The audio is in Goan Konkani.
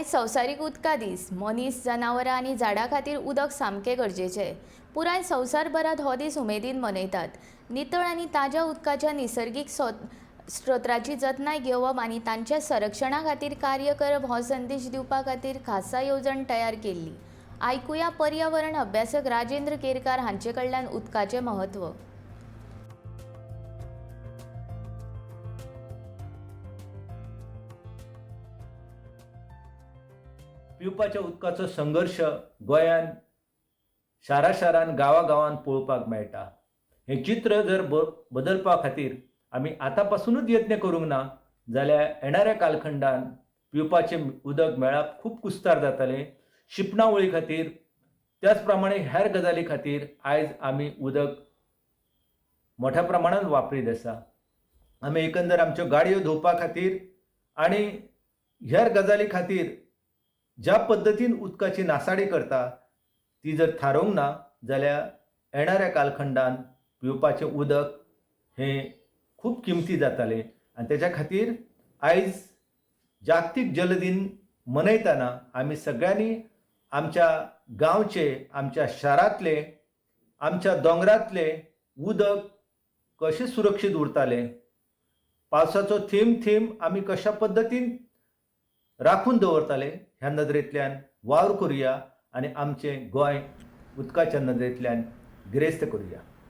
आयज संवसारीक उदका दीस. मनीस, जनावरां आनी झाडां खातीर उदक सामकें गरजेचें. पुराय संवसारभरांत हो दीस उमेदीन मनयतात. नितळ आनी ताज्या उदकाच्या निसर्गीक स्रोताची जतनाय घेवप आनी तांच्या संरक्षणा खातीर कार्य करप हो संदेश दिवपा खातीर खासा येवजण तयार केल्ली. आयकुया पर्यावरण अभ्यासक राजेंद्र केरकार हांचे कडल्यान उदकाचें म्हत्व. पिवपाच्या उदकाचो संघर्श गोंयांत शारा शारान, गांवा गांवान पळोवपाक मेळटा. हें चित्र जर बदलपा खातीर आमी आतां पासुनूच यत्न करूंक ना जाल्यार येणाऱ्या कालखंडान पिवपाचें उदक मेळप खूब कुस्तार जातलें. शिंपणावळी खातीर त्याच प्रमाणे हेर गजाली खातीर आयज आमी उदक मोठ्या प्रमाणान वापरीत आसा. आमी एकंदर आमच्यो गाडयो धुवपा खातीर आनी हेर गजाली खातीर ज्या पद्दतीन उदकाची नासाडी करता ती जर थारोवंक ना जाल्यार येणाऱ्या कालखंडान पिवपाचें उदक हें खूब किमती जातालें. आनी तेच्या खातीर आयज जागतीक जल दीन मनयतना आमी सगळ्यांनी आमच्या गांवचे, आमच्या शारांतले, आमच्या दोंगरांतले उदक कशें सुरक्षीत उरतालें, पावसाचो थेंब थेंब आमी कशा पद्दतीन राखून दवरताले ह्या नदरेंतल्यान वावर करुया आनी आमचें गोंय उदकाच्या नदरेंतल्यान गिरेस्त करुया.